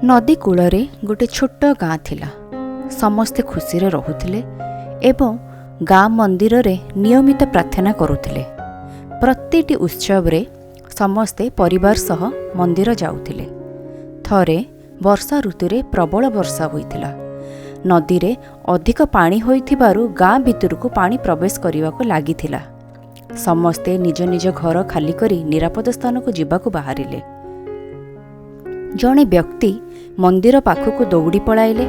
ନଦୀ କୂଳରେ ଗୋଟେ ଛୋଟ ଗାଁ ଥିଲା। ସମସ୍ତେ ଖୁସିରେ ରହୁଥିଲେ ଏବଂ ଗାଁ ମନ୍ଦିରରେ ନିୟମିତ ପ୍ରାର୍ଥନା କରୁଥିଲେ। ପ୍ରତିଟି ଉତ୍ସବରେ ସମସ୍ତେ ପରିବାର ସହ ମନ୍ଦିର ଯାଉଥିଲେ। ଥରେ ବର୍ଷା ଋତୁରେ ପ୍ରବଳ ବର୍ଷା ହୋଇଥିଲା। ନଦୀରେ ଅଧିକ ପାଣି ହୋଇଥିବାରୁ ଗାଁ ଭିତରକୁ ପାଣି ପ୍ରବେଶ କରିବାକୁ ଲାଗିଥିଲା। ସମସ୍ତେ ନିଜ ନିଜ ଘର ଖାଲି କରି ନିରାପଦ ସ୍ଥାନକୁ ଯିବାକୁ ବାହାରିଲେ। ଜଣେ ବ୍ୟକ୍ତି ମନ୍ଦିର ପାଖକୁ ଦୌଡ଼ି ପଳାଇଲେ।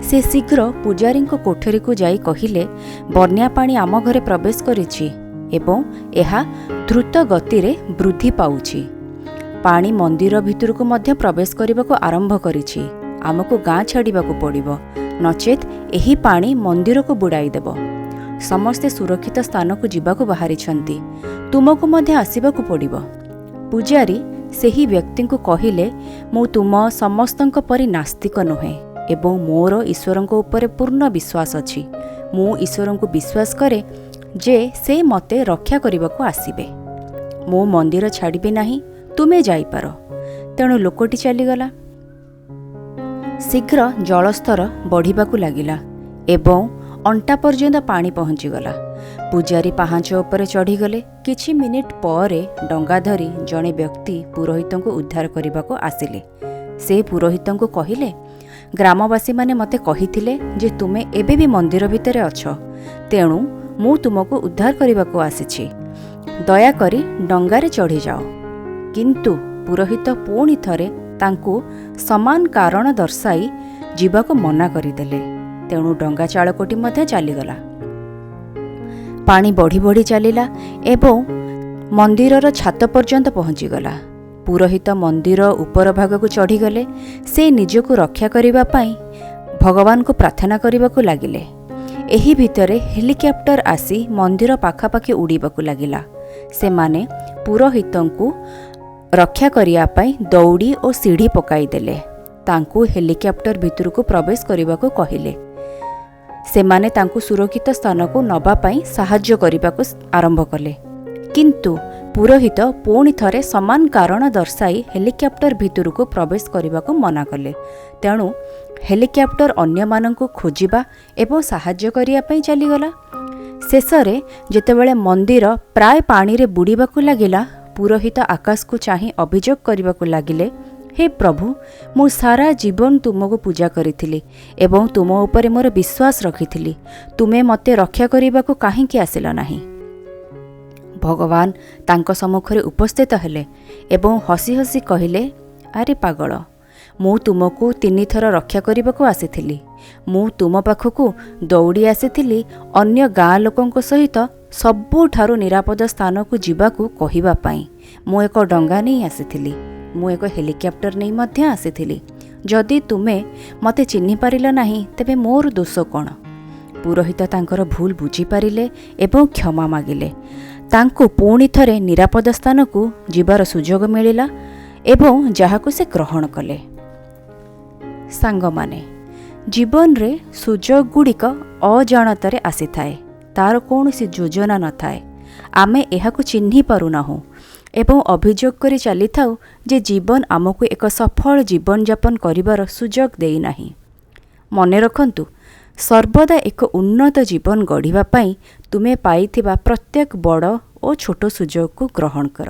ସେ ଶୀଘ୍ର ପୂଜାରୀଙ୍କ କୋଠରୀକୁ ଯାଇ କହିଲେ, ବନ୍ୟା ପାଣି ଆମ ଘରେ ପ୍ରବେଶ କରିଛି ଏବଂ ଏହା ଦ୍ରୁତ ଗତିରେ ବୃଦ୍ଧି ପାଉଛି। ପାଣି ମନ୍ଦିର ଭିତରକୁ ମଧ୍ୟ ପ୍ରବେଶ କରିବାକୁ ଆରମ୍ଭ କରିଛି। ଆମକୁ ଗାଁ ଛାଡ଼ିବାକୁ ପଡ଼ିବ, ନଚେତ୍ ଏହି ପାଣି ମନ୍ଦିରକୁ ବୁଡ଼ାଇ ଦେବ। ସମସ୍ତେ ସୁରକ୍ଷିତ ସ୍ଥାନକୁ ଯିବାକୁ ବାହାରିଛନ୍ତି, ତୁମକୁ ମଧ୍ୟ ଆସିବାକୁ ପଡ଼ିବ। ପୂଜାରୀ ସେହି ବ୍ୟକ୍ତିଙ୍କୁ କହିଲେ, ମୁଁ ତୁମ ସମସ୍ତଙ୍କ ପରି ନାସ୍ତିକ ନୁହେଁ ଏବଂ ମୋର ଈଶ୍ୱରଙ୍କ ଉପରେ ପୂର୍ଣ୍ଣ ବିଶ୍ୱାସ ଅଛି। ମୁଁ ଈଶ୍ୱରଙ୍କୁ ବିଶ୍ୱାସ କରେ ଯେ ସେ ମୋତେ ରକ୍ଷା କରିବାକୁ ଆସିବେ। ମୁଁ ମନ୍ଦିର ଛାଡ଼ିବି ନାହିଁ, ତୁମେ ଯାଇପାର। ତେଣୁ ଲୋକଟି ଚାଲିଗଲା। ଶୀଘ୍ର ଜଳସ୍ତର ବଢ଼ିବାକୁ ଲାଗିଲା ଏବଂ ଅଣ୍ଟା ପର୍ଯ୍ୟନ୍ତ ପାଣି ପହଞ୍ଚିଗଲା। ପୂଜାରୀ ପାହାଚ ଉପରେ ଚଢ଼ିଗଲେ। କିଛି ମିନିଟ୍ ପରେ ଡଙ୍ଗା ଧରି ଜଣେ ବ୍ୟକ୍ତି ପୁରୋହିତଙ୍କୁ ଉଦ୍ଧାର କରିବାକୁ ଆସିଲେ। ସେ ପୁରୋହିତଙ୍କୁ କହିଲେ, ଗ୍ରାମବାସୀମାନେ ମୋତେ କହିଥିଲେ ଯେ ତୁମେ ଏବେ ବି ମନ୍ଦିର ଭିତରେ ଅଛ, ତେଣୁ ମୁଁ ତୁମକୁ ଉଦ୍ଧାର କରିବାକୁ ଆସିଛି। ଦୟାକରି ଡଙ୍ଗାରେ ଚଢ଼ିଯାଅ। କିନ୍ତୁ ପୁରୋହିତ ପୁଣି ଥରେ ତାଙ୍କୁ ସମାନ କାରଣ ଦର୍ଶାଇ ଯିବାକୁ ମନା କରିଦେଲେ। ତେଣୁ ଡଙ୍ଗା ଚାଳକଟି ମଧ୍ୟ ଚାଲିଗଲା। ପାଣି ବଢ଼ି ବଢ଼ି ଚାଲିଲା ଏବଂ ମନ୍ଦିରର ଛାତ ପର୍ଯ୍ୟନ୍ତ ପହଞ୍ଚିଗଲା। ପୁରୋହିତ ମନ୍ଦିର ଉପର ଭାଗକୁ ଚଢ଼ିଗଲେ। ସେ ନିଜକୁ ରକ୍ଷା କରିବା ପାଇଁ ଭଗବାନଙ୍କୁ ପ୍ରାର୍ଥନା କରିବାକୁ ଲାଗିଲେ। ଏହି ଭିତରେ ହେଲିକପ୍ଟର ଆସି ମନ୍ଦିର ପାଖାପାଖି ଉଡ଼ିବାକୁ ଲାଗିଲା। ସେମାନେ ପୁରୋହିତଙ୍କୁ ରକ୍ଷା କରିବା ପାଇଁ ଦଉଡ଼ି ଓ ସିଢ଼ି ପକାଇଦେଲେ। ତାଙ୍କୁ ହେଲିକପ୍ଟର ଭିତରକୁ ପ୍ରବେଶ କରିବାକୁ କହିଲେ। ସେମାନେ ତାଙ୍କୁ ସୁରକ୍ଷିତ ସ୍ଥାନକୁ ନେବା ପାଇଁ ସାହାଯ୍ୟ କରିବାକୁ ଆରମ୍ଭ କଲେ। କିନ୍ତୁ ପୁରୋହିତ ପୁଣି ଥରେ ସମାନ କାରଣ ଦର୍ଶାଇ ହେଲିକପ୍ଟର ଭିତରକୁ ପ୍ରବେଶ କରିବାକୁ ମନା କଲେ। ତେଣୁ ହେଲିକପ୍ଟର ଅନ୍ୟମାନଙ୍କୁ ଖୋଜିବା ଏବଂ ସାହାଯ୍ୟ କରିବା ପାଇଁ ଚାଲିଗଲା। ଶେଷରେ ଯେତେବେଳେ ମନ୍ଦିର ପ୍ରାୟ ପାଣିରେ ବୁଡ଼ିବାକୁ ଲାଗିଲା, ପୁରୋହିତ ଆକାଶକୁ ଚାହିଁ ଅଭିଯୋଗ କରିବାକୁ ଲାଗିଲେ, ହେ ପ୍ରଭୁ, ମୁଁ ସାରା ଜୀବନ ତୁମକୁ ପୂଜା କରିଥିଲି ଏବଂ ତୁମ ଉପରେ ମୋର ବିଶ୍ୱାସ ରଖିଥିଲି। ତୁମେ ମୋତେ ରକ୍ଷା କରିବାକୁ କାହିଁକି ଆସିଲ ନାହିଁ? ଭଗବାନ ତାଙ୍କ ସମ୍ମୁଖରେ ଉପସ୍ଥିତ ହେଲେ ଏବଂ ହସି ହସି କହିଲେ, ଆରେ ପାଗଳ, ମୁଁ ତୁମକୁ 3 ଥର ରକ୍ଷା କରିବାକୁ ଆସିଥିଲି। ମୁଁ ତୁମ ପାଖକୁ ଦୌଡ଼ି ଆସିଥିଲି ଅନ୍ୟ ଗାଁ ଲୋକଙ୍କ ସହିତ ସବୁଠାରୁ ନିରାପଦ ସ୍ଥାନକୁ ଯିବାକୁ କହିବା ପାଇଁ। ମୁଁ ଏକ ଡଙ୍ଗା ନେଇ ଆସିଥିଲି। ମୁଁ ଏକ ହେଲିକପ୍ଟର ନେଇ ମଧ୍ୟ ଆସିଥିଲି। ଯଦି ତୁମେ ମୋତେ ଚିହ୍ନି ପାରିଲ ନାହିଁ, ତେବେ ମୋର ଦୋଷ କ'ଣ? ପୁରୋହିତ ତାଙ୍କର ଭୁଲ ବୁଝିପାରିଲେ ଏବଂ କ୍ଷମା ମାଗିଲେ। ତାଙ୍କୁ ପୁଣି ଥରେ ନିରାପଦ ସ୍ଥାନକୁ ଯିବାର ସୁଯୋଗ ମିଳିଲା ଏବଂ ଯାହାକୁ ସେ ଗ୍ରହଣ କଲେ। ସାଙ୍ଗମାନେ, ଜୀବନରେ ସୁଯୋଗ ଗୁଡ଼ିକ ଅଜାଣତରେ ଆସିଥାଏ। ତାର କୌଣସି ଯୋଜନା ନଥାଏ। ଆମେ ଏହାକୁ ଚିହ୍ନି ପାରୁନାହୁଁ ଏବଂ ଅଭିଯୋଗ କରି ଚାଲିଥାଉ ଯେ ଜୀବନ ଆମକୁ ଏକ ସଫଳ ଜୀବନଯାପନ କରିବାର ସୁଯୋଗ ଦେଇନାହିଁ। ମନେ ରଖନ୍ତୁ, ସର୍ବଦା ଏକ ଉନ୍ନତ ଜୀବନ ଗଢ଼ିବା ପାଇଁ ତୁମେ ପାଇଥିବା ପ୍ରତ୍ୟେକ ବଡ଼ ଓ ଛୋଟ ସୁଯୋଗକୁ ଗ୍ରହଣ କର।